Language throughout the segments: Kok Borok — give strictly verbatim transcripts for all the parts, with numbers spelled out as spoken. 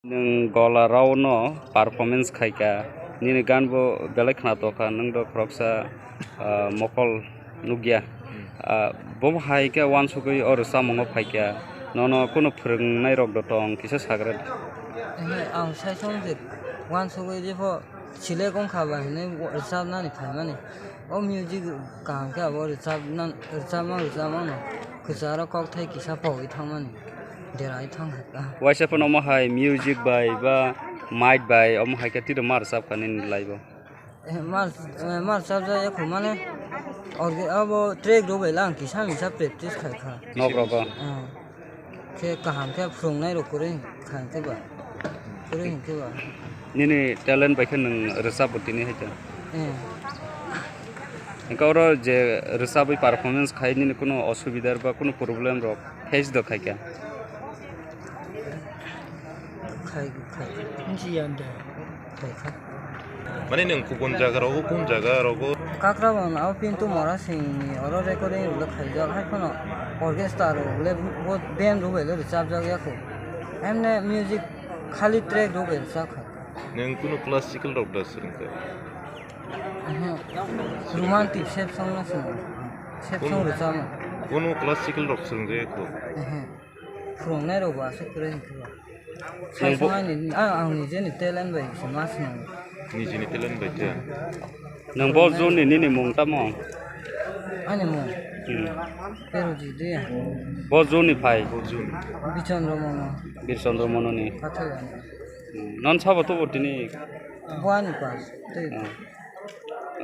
Nwng gola rao no performance khaika, nini gan bo belai khna tokha, nwng do khoroksa, ah, mokol nukya. Ah, bo hai khe uansugwi o rwchapmung o phaikha, nono kunu phwrwngnai rok do tong kisa sagra di. Ehe, ang sai song je uansugwi jepho select wngkha ba hinwi rwchapnani phaimani. O music kaham khe abo rwchapna, rwchapma rwchapmano kwcharo kokthai kisa pogwi thangmani, derai thangkha. Waisa phano omo hai music bai ba mic bai omo hai khe tiro ma rwchapkha nini live o? Eh, ma, eh, ma rwchapjak ya kho mane, orge-, abo track rok bai lang kisa misa practice khai kha. Nok rogo. Eh. Khe kaham khe phwrwngnai rok kwrwi kha hwnkhe ba. Kwrwi hwnkhe ba. Nini talent bai khe nwng rwchapbo tini hai khe. Eh. Hwnkhe oro je rwchabwi performance khai nini kunu osubida ba kunu problem rok face do khai kha? Khai, khai. Nsi yam de. Khai kha. Mane nwng kubun jaga rogo, kun jaga rogo? Kakraban o Pintu Mora singni oro recording rwlwk khaijak, hai phano orchestra rok le bo band rok bai le rwchapjak ya kho. Emne music khali track rok bai rwchap kha. Nwng kunu classical rok da swrwngkha? Ehe. Romantic sep song no swrwng. Sep song rwchapma. Kunu classical rok swrwngjakya kho? Ehe. Phwrwngnai rok bo aswk kwrwi hwnkhe ba. Nwng bo- Saisung ani, ang, ang nijeni talent bai se ma swnam. Nijeni talent bai khe? Nwng bo joni nini mung tamo? Ani mung? Hmm. Perujidi. Bo joni phai? Bo joni. Bichandra Mono. Birchandra Mono ni. Pathar ani. Hmm. Non sabo tubo tini? Bo ani pa. Tei. Hmm.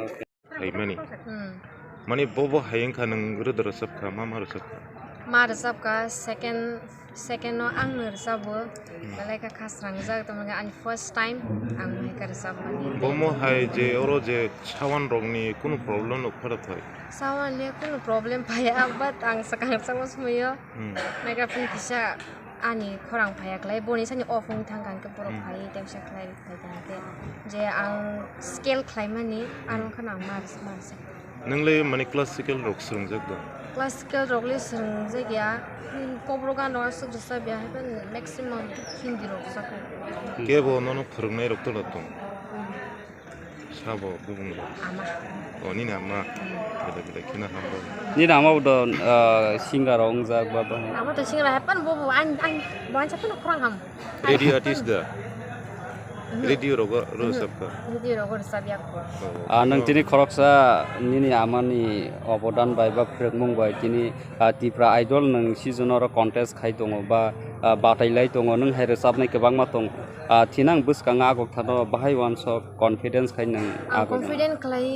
Okay. Phaimani. Hmm. Mani bo bo hai wngkha nwng rwda rwchapkha, ma ma rwchapkha? Ma rwchapkha, second, second no ang no rwchapbo, hmm, belai kha khasrangjak, tamni ani first time ang hai kha rwchapmani. Bo mo hai je oro je sawan rokni kunu problem no phara phai? Sawan ni kunu problem phaiya, but ang swkang rwchapma somoio, hmm, microphone kisa ani khorang phaiya khlai, boni sani off wng thang kha hwnkhe borok, hmm, phaiwi tei kisa khlai. Khaikha hwnkhe je ang scale khlaimani, hmm, aro wngkha ang ma rwsa, ma rwsa. Nwng le mani classical rok swrwngjak da? Classical rok le swrwngjak ya, hmm, Kokborok gan rok aswk rwchap ya, haiphano maximum Hindi rok rwchap kha. Hmm. Kebo nono phwrwngnai rok tola tong? Hmm. Sabo bubung rok? Ama. O, nini ama? Hmm. Belai belai kheno hambai. Nini ama bo do, ah, singer rok wngjak ba, ba? Amo to singer haiphano bo, bo, ang, ang, bo ang saphano khorang ham. Radio artist da? Mhm. Radio rogo rwchapkha? Mhm. Radio rogo rwchapya kho. Oh. Ah, nwng tini khoroksa nini amani obodan bai ba phwrwngmung bai tini, ah, Tipra Idol nwng season oro contest khai tongo ba, ah, batai lai tongo, nwng hai rwchapnai kwbangma tongo. Ah, thinang bwskango agok thano bahai uansuk confidence khai nwng agok. Ang confident khlai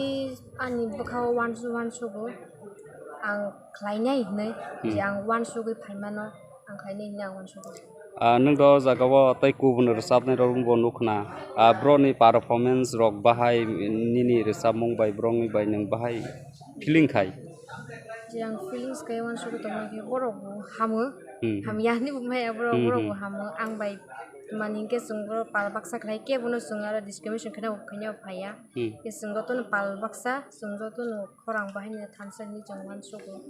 ani bwkhao uans-, uansugo. Ang khlainai hinwi, hmm, je ang uansugwi phaimano, ang khlainai hinwi ang uansugo. Ah, nwng do o jaga o tei kubun rwchapnai rok bo nukhna. Ah, borokni performance rok bahai nini rwchapmung bai borokni bai nwng bahai feeling khai? Je ang feelings khai uansugwi tongma khe borok bo hamo, hmm, hamya hinwi bo maya borok, hmm, borok bo, hmm, hamo. Ang bai mani hwnkhe chwng borok pal baksa khlai khe bono chwng aro discrimination khaina bo khaina bo phaiya. Hmm. Khe chwng jotono pal baksa, chwng jotono khorang bahaino thansa hinwi chwng uansugo.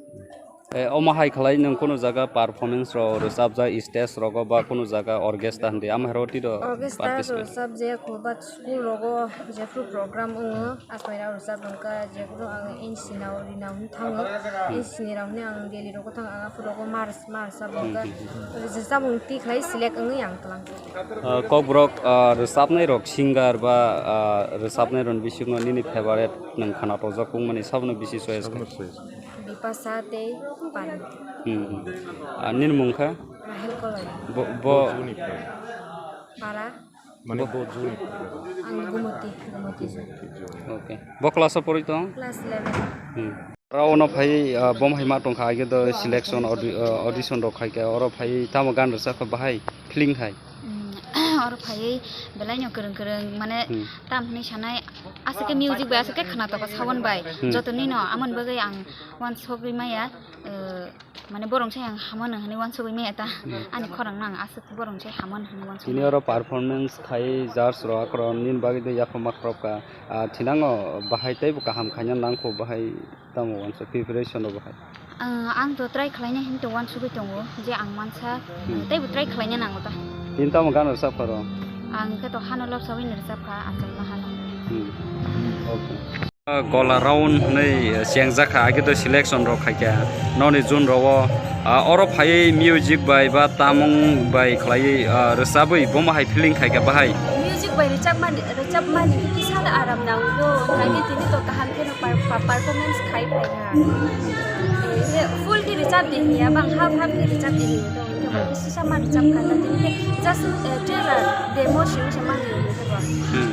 Eh, omo hai khlai nwng kunu jaga performance rok rwchapjak stage rogo ba kunu jaga orchestra hindi, ama hai roti do? Orchestra participate rwchapjak kho, but school rogo jephru program wngo, hmm, apairok rwchap wngkha, jephru ang N C nao rinao hinwi thango, hmm, N C ni rao hinwi ang Delhi rogo thango, ang aphuru rogo mars. Marsa bo, hmm, hwnkha, hmm, hmm, rwchapmung twi khlai select wngwi ang twlang. Ah, Kokborok, ah, rwchapnai rok singer ba, ah, rwchapnai rokni bisingo nini favorite nwng khana tojak wngmani sabono bisi choice kha? Sabono choice. Bipasa tei Pani. Hmm, hmm. Ah, nini mung kha? Rahel Koloi. Bo, bo. Bo juni kha. Para. Mane bo juni. Ang Gumoti, Gumoti juni. Okay. Bo class o poroi tong? Class eleven. Hmm. Oro ono phai, ah, bom hai ma tongkha, age do selection audi-, ah, audition rok khai khe, oro phai tamo gan rwchap kha bahai feeling khai? Hmm, oro phai belai no kwrwng kwrwng, mane, hmm, tam hinwi sanai, aswk khe music bai, aswk khe khwna tokha sound bai. Hmm. Joto nino amoni bagwi ang uansugwi maya, eh, Mane borok se ang hamo nang hinwi uansugwi maya ta. Hmm. Ani khorang no ang aswk borok se hamo nang hinwi uansugwi maya. Tini oro performance khai judge rok akhoro nini bagwi de yaphang ma khorok kha. Ah, thinango bahai teibo kaham khaina nang kho, bahai tamo uansuk preparation rok bahai? Ah, ang to try khlaina hinwi to uansugwi tongo je ang mansa, hmm, teibo try khlaina nango ta. Tini tamo gan rwchap pharo? Ang khe to hano lobsawi ni rwchap kha, Achai Mahala. Hmm. Okay. Gola round hwnwi chengjak kha, age to selection rok khai kha. Noni June rogo, ah, oro phaiwi music bai ba tamung bai khlaiwi, ah, rwchabwi bomo hai feeling khai kha bahai? Music bai rwchapmani, rwchapmani kisa da aram nango, hwnkhe tini to kaham kheno per-, pa-, performance khai phai kha. Eh, full khe rwchap di hiya, bang half half khe rwchap di hiya to, hwnkhe bo khe sisa ma rwchap kha, ta tini khe just, eh, trailer demo simi se mani hwnkhe bo. Hmm.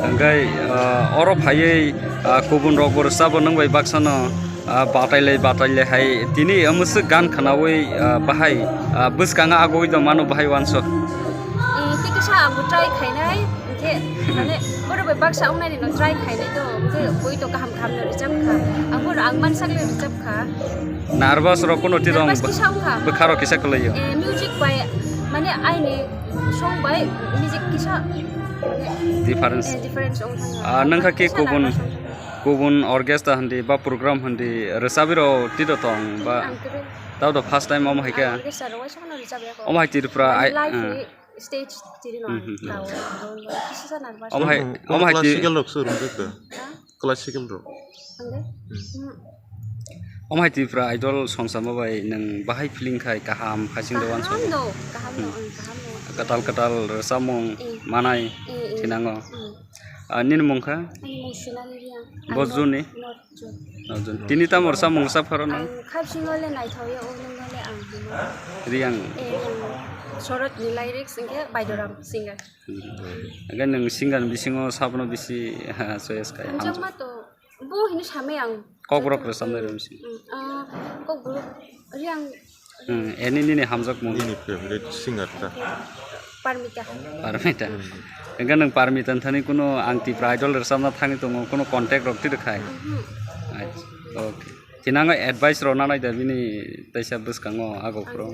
Hwnkhe, ah, oro phaiwi, ah, kubun rok bo rwchabo nwng bai baksano, ah, batailai batailai hai tini mwswk gan khwnawi, ah, bahai, ah, bwskango agoi tongmano bahai uansuk. Eh, tei kisa ang bo try khainai, hwnkhe, mane, borok bai baksa wngnai rino try khainai to, hwnkhe bui to kaham kaham no rwchap kha. Ang bono ang mansak le rwchap kha. Nervous rok kuno twi rong Nervous kisa wngkha. Bwkha rok kisa kwlaiyo. Eh, music bai, mane, aini song bai music kisa, mane, Difference. Eh, difference wng thangkha. Ah, nang kha ki Kisa kubun, nervous wng thangkha. Kubun orchestra hindi ba program hindi rwchabwi rok twi rok tong ba? Ang kwrwi. Tao do first time omo hai kha. Ang orchestra rok waisa no rwchapya kho. Omo hai Tripura Mane ai, live ah. Ni stage tiri no Hmm, hmm, hmm. Tao, tao, tao, kisa sa nervous. Omo hai, Kuno, omo kuno hai ti- classical rok se rwngkha kha? Ha? Classical rok. Angde? Hmm. Hmm. Omo hai Tripura Idol songchamo bai nwng bahai feeling khai kaham, hasing do uansuk? Kaham do, kaham do, Hmm. Ang kaham do. Kwtal kwtal rwchapmung Eh. Manai Eh, eh. Thinango. Hmm. Ah, nini mung kha? Ani mung Sinali Riang. Bo Ang June ni? North June. North June. Tini tamo rwchapmung rwchap pharo nang? Ang khapsingo le naithokya, o nungno le ang hino. Riang. Eh, Riang. Sorot ni lyrics hwnkhe Baidoram singer. Hmm. Hwnkhe nwng singer bisingo sabno bisi, ha, choice khai? Hamjakma to, bo hino samai ang. Kokborok rwchapnai rw bisi? Hmm, ah, Kokborok, Riang. Hmm, ani nini hamjakmung? Nini favorite singer ta? Parmita. Parmita. Hmm. Hwnkhe nwng Parmita ni thani kuno ang Tripura Idol rwchapna thangwi tongo, kuno contact rok twi rwkhai? Mhm. Acha, okay. Thinango advice rok nanai da bini teisa bwskango ago phuru?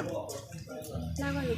Nangani.